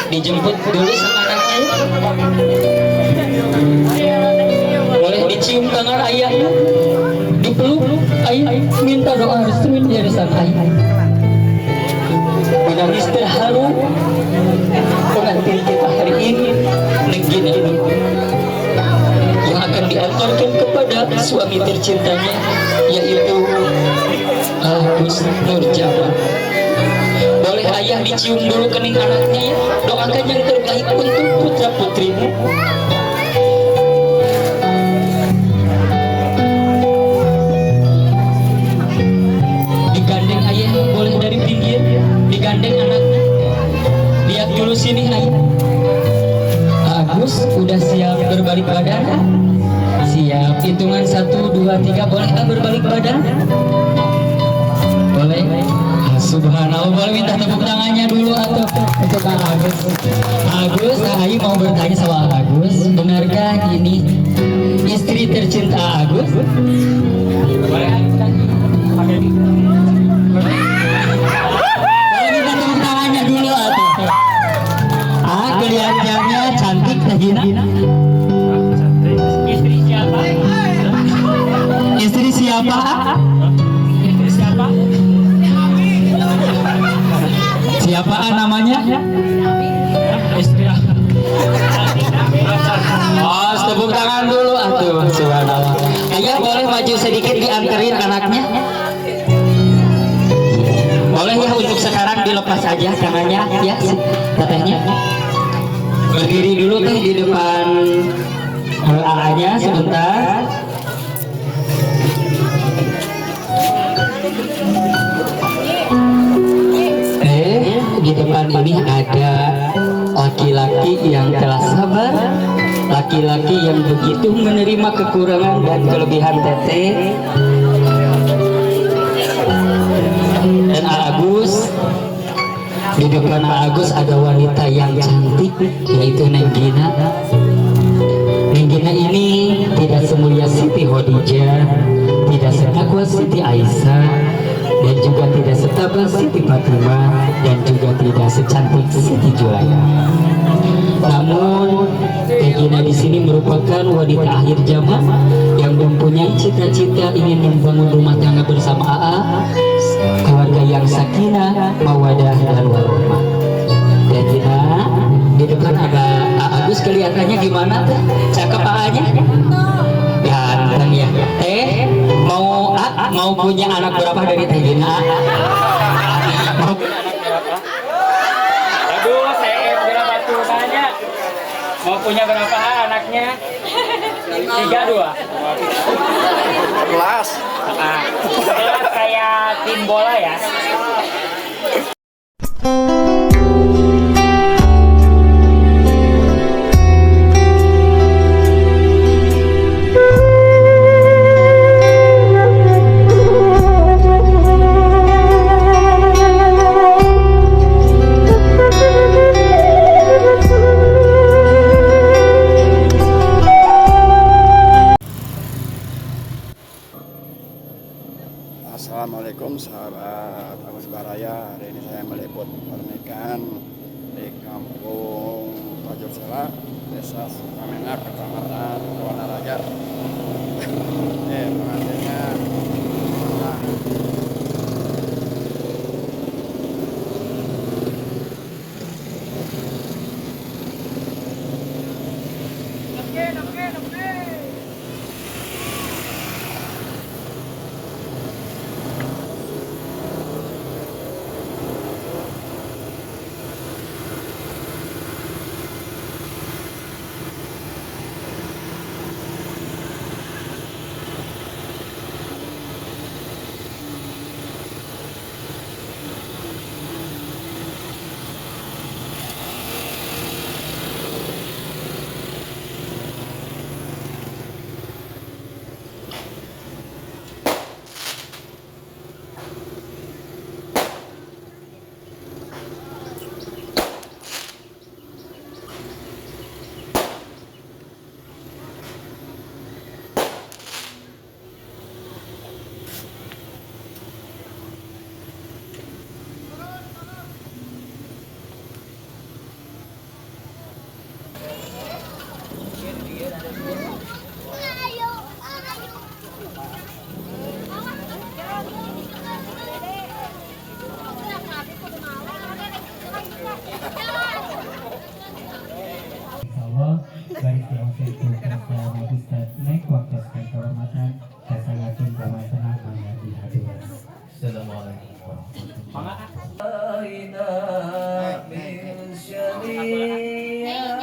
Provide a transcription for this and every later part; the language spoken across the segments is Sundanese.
Dijemput dulu sama anaknya. Boleh dicium tangan ayahnya, dipeluk ayah, minta doa restu dari sang ayah. Menangis terharu pengantin kita hari ini, Neng Gina yang akan diantarkan kepada suami tercintanya, yaitu Agus Nurjaman. Boleh ayah dicium dulu kening anaknya ya. Doakan yang terbaik untuk putra putrimu. Digandeng ayah, boleh dari pinggir, digandeng anaknya. Lihat dulu sini ayah. Agus udah siap berbalik badan? Siap. Hitungan 1, 2, 3, boleh berbalik badan? Boleh. Subhanallah, boleh minta tepuk tangannya dulu atau untuk Kak Agus. Agus, Ayu mau bertanya sama Agus, benarkah ini istri tercinta Agus? Boleh minta tepuk tangannya dulu atau? Ah, kelihatannya cantik Gina. Istri siapa? Istri siapa? Istri siapa? Siapa namanya? Istri apa? Oh, tepuk tangan dulu atuh. Subhanallah. Ayah boleh maju sedikit dianterin anaknya? Boleh ya, untuk sekarang dilepas aja tangannya ya, tetehnya. Berdiri dulu teh di depan AA-nya sebentar. Di depan ini ada laki-laki yang telah sabar, laki-laki yang begitu menerima kekurangan dan kelebihan teteh. Dan Agus, di depan Agus ada wanita yang cantik, yaitu Neng Gina. Neng Gina ini tidak semulia Siti Khadijah, tidak setakwa Siti Aisyah, dan juga tidak setabah Siti Fatimah, dan juga tidak secantik Siti Julaya. Namun Teh Gina di sini merupakan wanita akhir zaman yang mempunyai cita-cita ingin membangun rumah tangga bersama AA, keluarga yang sakinah, mawadah, dan warahmah. Teh Gina, di depan ada Agus, kelihatannya gimana teh? Cakep AA-nya? Ganteng ya. Teh, mau A, mau punya anak berapa dari Teh Gina? Mau punya anak berapa? Aduh, saya berapa tuh nanya. Mau punya berapa anaknya? 3, 2. Kelas. Ah, kelas kayak tim bola ya. Assalamualaikum sahabat Agus Baraya. Hari ini saya meliput pernikahan di Kampung Pajursela, Desa Sukamenak, Kecamatan Wanaraja. Pengantinnya. Nah, Dipawaoskeun ku sareng Ustaz Nek waktos kehormatan kasanggakeun kamasana, mangga dihadiran. Assalamualaikum warahmatullahi. Mangga ah. من شنيات.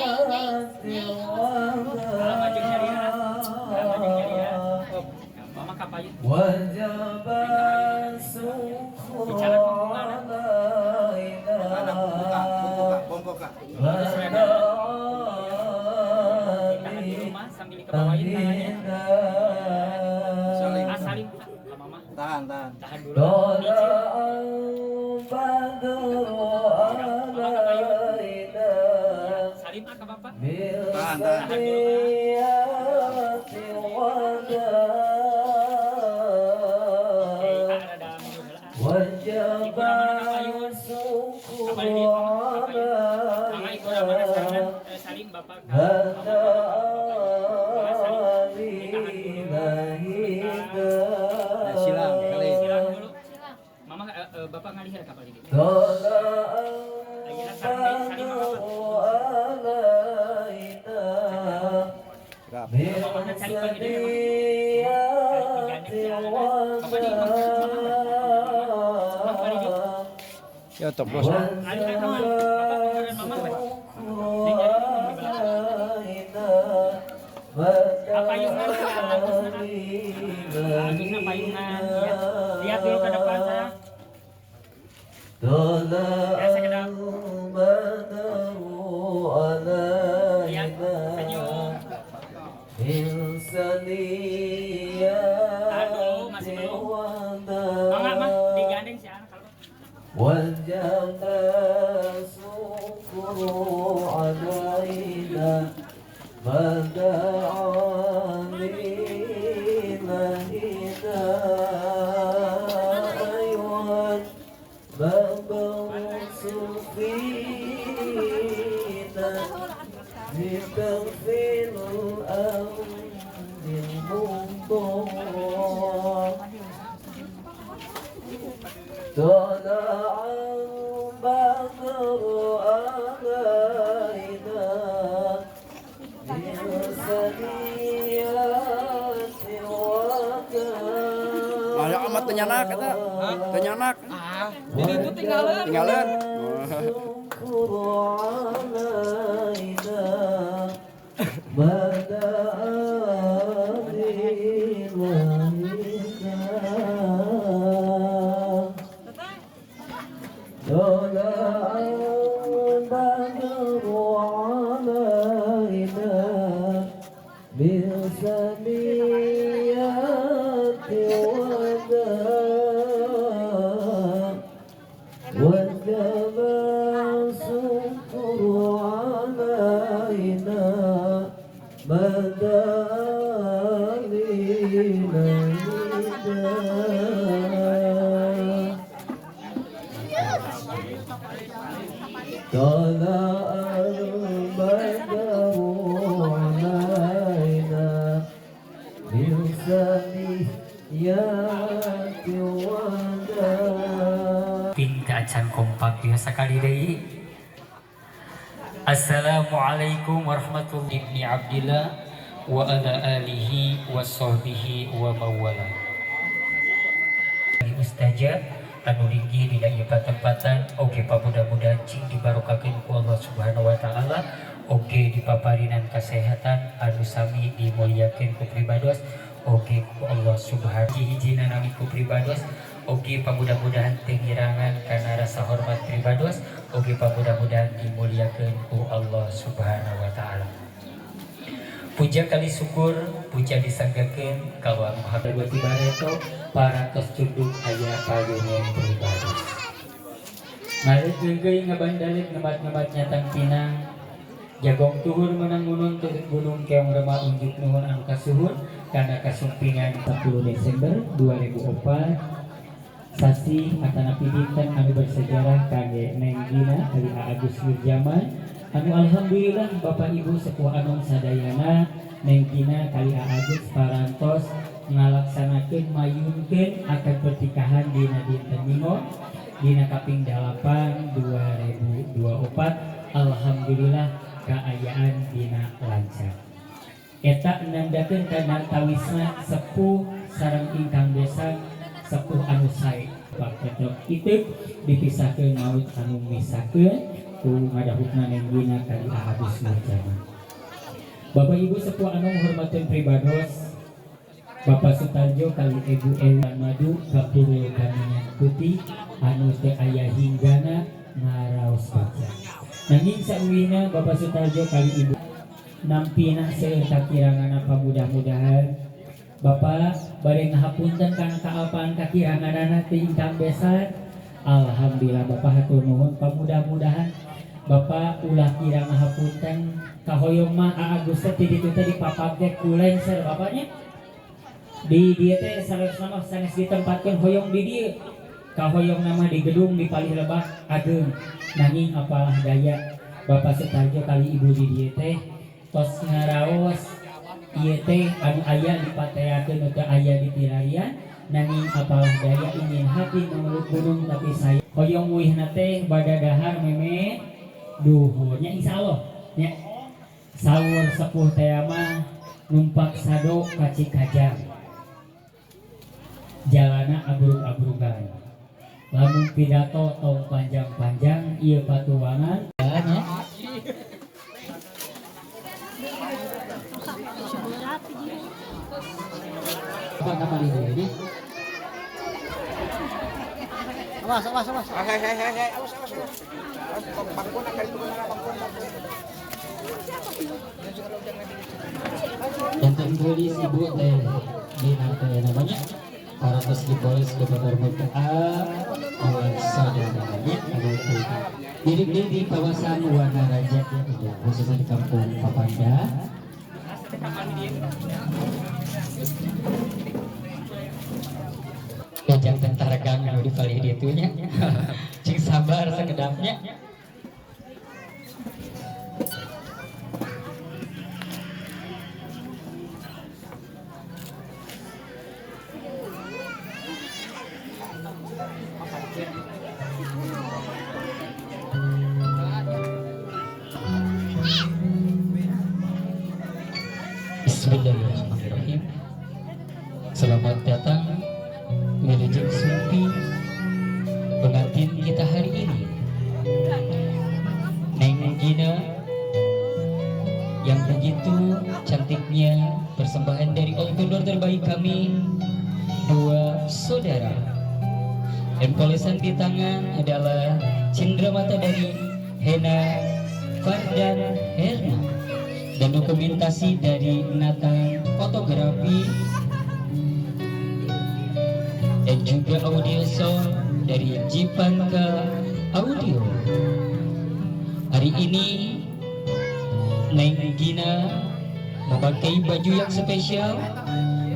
Salam jeung nyalira. Salam jeung nyalira. Oh, mama kapayun. وجب الشكر Bicara pembukaan. علينا. Ditahan di rumah sambil dikebawain tangannya. Ah, salim ah, ka mama. Tahan, tahan. Tahan dulu. طلع Licin. البدر Mama kapayun. علينا Ya, salim ah ka bapak. من Tahan, tahan. ثنيات Oke, الوداع. ah rada minum heula ah. وجب Ibu mana kapayun? الشكر Kapal di mama kapayun. Mama ibu mana sekarang? علينا. Eh, salim bapak ka mama. Mama salim. Ditahan dulu. Sebentar. Silang, kali. Silang dulu. Mama bapak ngalihir kapal ini. طلع Ayeuna salim salim sama البدر bapak. علينا Siap. من Mama cari pagi deh, ثنيات Bapak di mama. Mama kali di. الوداع. Ya, toplos. Ngalihir ka mama. Bapak dengerin mama we. Neng jadi di belakang. Payungan, bagusna. Bagusna payungan ya. Lihat dulu ke depan saya. طلع Ya, sekedap. البدر Lihat, علينا senyum. من Tahan dulu, ثنيات masih belum. Mangga mah الوداع. Digandeng si anak kalau. وجب الشكر علينا ما دعا لإلهنا. أيها المبعوث فينا بكف الأرض المنظور. طلع البدر علينا من ثنيات الوداع. Lah ya amat teu nyandak eta. Teu nyandak. Ah, jadi itu tinggalan. Tinggalan. الشكر علينا ما دعا لإلهنا. طلع البدر علينا من ثنيات الوداع. وجب الشكر علينا ما دعا لإلهنا. طلع البدر علينا من ثنيات الوداع. Ping acan kompak ya, sekali deui. Assalamualaikum warahmatullahi. Ibni Abdillah wa ala alihi wa sahbihi wa mawala. Ustazah anu linggih dina ieu patempatan, oge pamudah-mudahan cing dibarokakeun ku Allah Subhanahu wa taala, oge dipaparinan kesehatan anu sami dimuliakeun ku pribados oge ku Allah Subhanahu hiji-hijina nami ku pribados, oge pamudah-mudahan teu ngirangan kana rasa hormat pribados, oge pamudah-mudahan dimuliakeun ku Allah Subhanahu wa taala. Puja kali syukur puja disanggakeun ka Maha Bati Bareto parantos cunduk aya payungan pribados. Ngarit geunggeui ngabandalit ngemat-ngemat nyatang pinang jagong tuhur menang gunung turun gunung keong remah unjuk nuhun anu kasuhun kana kasumpingan 10 Desember 2004 sasi atanapi dinten anu bersejarah kangge Neng Gina kali Agus Nurjaman anu alhamdulillah Bapak Ibu sepuh anom sadayana, Neng Gina kali Agus parantos ngalaksanakeun mayunkeun akad pernikahan dina dinten Minggu dina kaping 8 2024. Alhamdulillah kaayaan dina lancar. Eta nandakeun kana tawisna sepuh sareng ingkang besan, sepuh anu sae. Paketok itu dipisahkeun maut anu misahkeun ku ngadahutna Neng Gina kali Agus Nurjaman. Bapak Ibu sepuh anu menghormatin pribados, Bapak Sutarjo kali Ibu Ewi madu kapurul minyak putih anu teu aya hinggana ngaraos baca. Nanging sauwina Bapak Sutarjo kali Ibu nampina seueur kakiranganna, pamudah-mudahan Bapak bade ngahapunten kana kaapaan kakiranganana ti ingkang besan. Alhamdulillah, Bapak, hatur nuhun, pamudah-mudahan Bapak ulah kira ngahapunten. Kahoyong mah Agus teh ti ditu teh dipapag teh ku lengser bapaknya di dieu teh sanes mah sanes ditempatkeun, hoyong di dieu, kahoyong nama di gedung di palih lebah ageung. Nanging apalah daya, Bapak Sutarjo kali Ibu di dieu teh tos ngaraos ieu teh anu aya dipateakeun nu teu aya dipilarian. Nanging apalah daya, ingin hati memeluk gunung tapi saya hoyong uihna teh bada dahar meme duhurnya, insyaallah nya. Saur sepuh teh mah, numpak sado ka Cikajang jalana abrug-abrugan, lamun pidato tong panjang-panjang, ieu patuangan nya. Apa kamar ini? Awas, awas, awas. Hei, hei, hei, hei, awas, awas, awas. Bangkuna, kali itu bangkuna, bangkuna. Janten polis ibu teh dina teh namanya parantos dipolis ke Bapak A saudaranya anu teh di di kawasan Wanaraja ya, khususnya di kampung Papanda. Ya, janten taragang anu di palih ditu nya, cing sabar sakedapnya. Bismillahirrahmanirrahim. Selamat datang Wilujeng Sumping pengantin kita hari ini, Neng Gina yang begitu cantiknya, persembahan dari all vendor terbaik kami, dua saudara. Dan polesan di tangan adalah cindera mata dari Hena Fardan Herna dan dokumentasi dari Nathan Fotografi dan juga audio sound dari Jipanka Audio. Hari ini Neng Gina memakai baju yang spesial,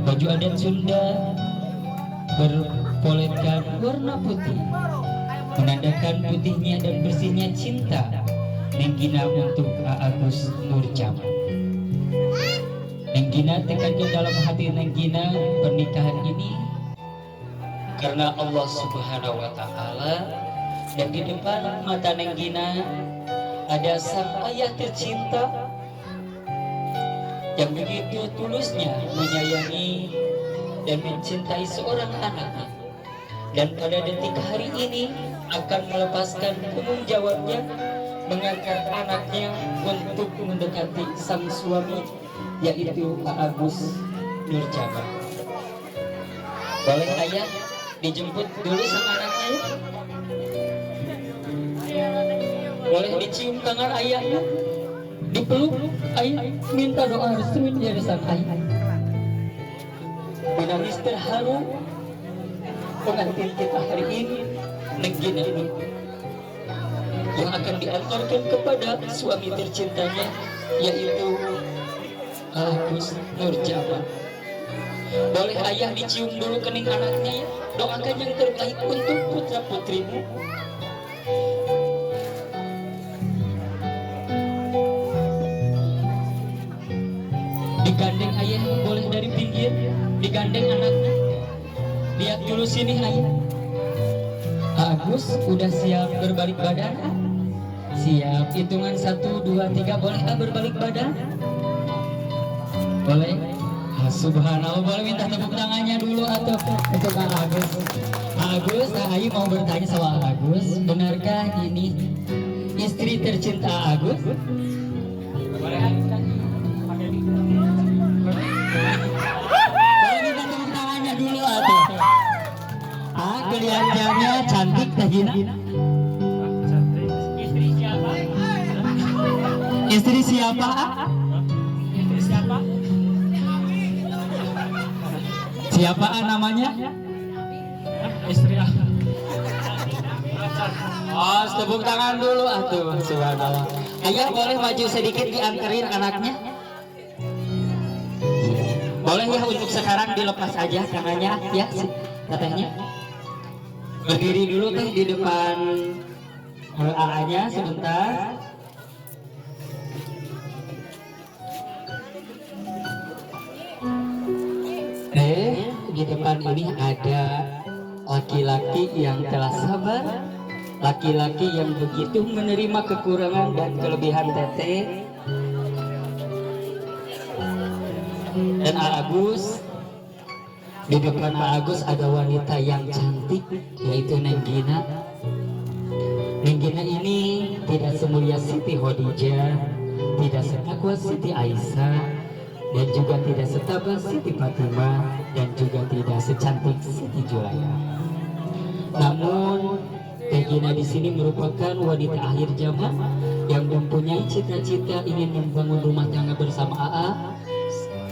baju adat Sunda berpoletkan warna putih, menandakan putihnya dan bersihnya cinta Neng Gina untuk Agus Nurjaman. Neng Gina tekankan dalam hati Neng Gina, pernikahan ini karena Allah Subhanahu wa Ta'ala, dan di depan mata Neng Gina ada sang ayah tercinta yang begitu tulusnya menyayangi dan mencintai seorang anaknya, dan pada detik hari ini akan melepaskan tanggung jawabnya mengantar anaknya untuk mendekati sang suami, yaitu Pak Agus Nurjaman. Boleh ayah dijemput dulu sama anaknya ya? Boleh dicium tangan ayahnya, dipeluk ayah, minta doa restu dari sang ayah. Menangis terharu pengantin kita hari ini, Neng Gina, yang akan diantarkan kepada suami tercintanya, yaitu Agus Nurjaman. Boleh ayah dicium dulu kening anaknya ya, doakan yang terbaik untuk putra putrimu. Digandeng ayah, boleh dari pinggir, digandeng anaknya. Lihat dulu sini ayah. Agus udah siap berbalik badan? Siap, hitungan 1, 2, 3, boleh ah berbalik badan? Boleh? Ah, subhanallah, boleh minta tepuk tangannya dulu atau untuk Kak Agus. Agus, Ayu mau bertanya sama Agus, benarkah ini istri tercinta Agus? Boleh minta tepuk tangannya dulu atau? Ah, kelihatannya cantik Teh Gina. Istri siapa? Istri siapa? Istri siapa? Siapa namanya? Istri apa? Oh, tepuk tangan dulu atuh, subhanallah. Ayah boleh maju sedikit dianterin anaknya? Boleh ya untuk sekarang dilepas aja tangannya ya, tetehnya. Berdiri dulu teh di depan AA-nya sebentar. Di depan ini ada laki-laki yang telah sabar, laki-laki yang begitu menerima kekurangan dan kelebihan teteh. Dan Agus, di depan Agus ada wanita yang cantik, yaitu Neng Gina. Neng Gina ini tidak semulia Siti Khadijah, tidak setakwa Siti Aisyah, dan juga tidak setabah Siti Fatimah, dan juga tidak secantik Siti Julaya. Namun Teh Gina di sini merupakan wanita akhir zaman yang mempunyai cita-cita ingin membangun rumah tangga bersama AA,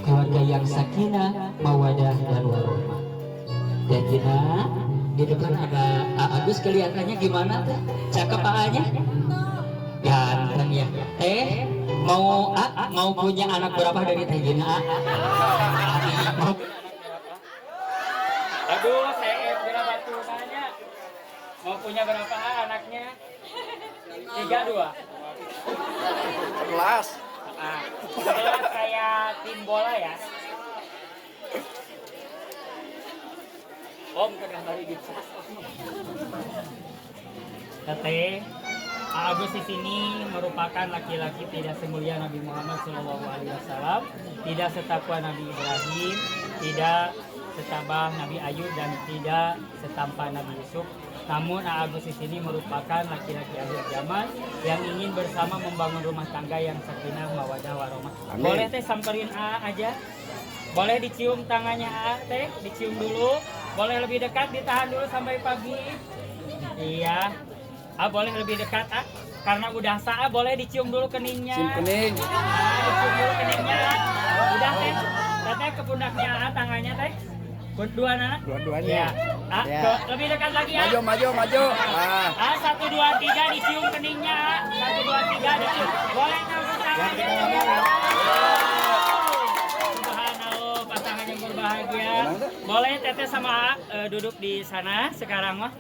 keluarga yang sakinah, mawadah, dan warahmah. Teh Gina, di depan ada A Agus, kelihatannya gimana teh? Cakep AA-nya? Ganteng ya. Teh, mau A, mau punya anak berapa dari Teh Gina? A? Aduh, saya berapa nanya. Mau punya berapa A anaknya? 3, 2. 11. Ah, 11 kayak tim bola ya. Om kena bari gitu. Teteh, Agus di sini merupakan laki-laki tidak semulia Nabi Muhammad SAW, tidak setakwa Nabi Ibrahim, tidak setabah Nabi Ayub, dan tidak setampan Nabi Yusuf. Namun Agus di sini merupakan laki-laki akhir zaman yang ingin bersama membangun rumah tangga yang sakinah, mawadah, warahmah. Boleh teh samperin A aja? Boleh dicium tangannya A teh, dicium dulu. Boleh lebih dekat, ditahan dulu sampai pagi. Iya. Ah, boleh lebih dekat, ah. Karena udah sah, boleh dicium dulu keningnya. Cium kening. Ah, dicium dulu keningnya. Udah teh. Teteh ke pundaknya, ah, tangannya teh. Dua anak. Dua-duanya. Ya. Ah, Ya. ke, lebih dekat lagi, ah. Maju, maju, maju. Ah. Ah, 1 2 3 dicium keningnya, ah. 1 2 3 dicium. Boleh tepuk tangannya. Subhanallah, pasangan yang berbahagia. Boleh teteh sama A, duduk di sana sekarang mah.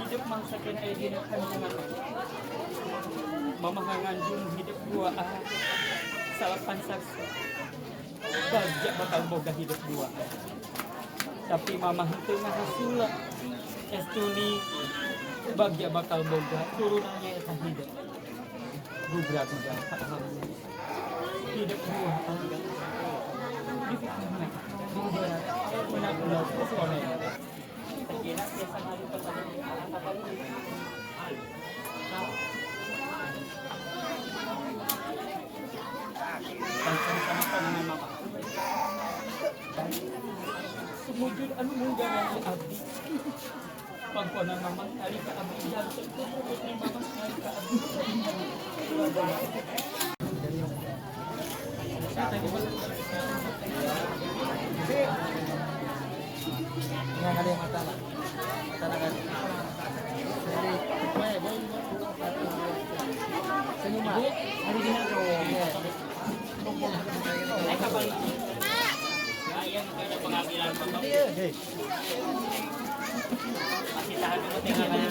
Hidup mangsakeun aya dina kanjeng Mama nganjung hidup dua ah salapan saksi bagja bakal boga hidup dua, tapi mama henteu ngahasula estuni bagja bakal boga turunannya eta hidup gugra-gugra hidup dua difitnah Sumujud anu munggaran abdi. Pangkonan mamang kali ka abdi janten puputna mamang kali ka abdi. Mata lah. Mata lah. Senyum, Pak. Pengambilan foto. Masih tahan dulu tinggal.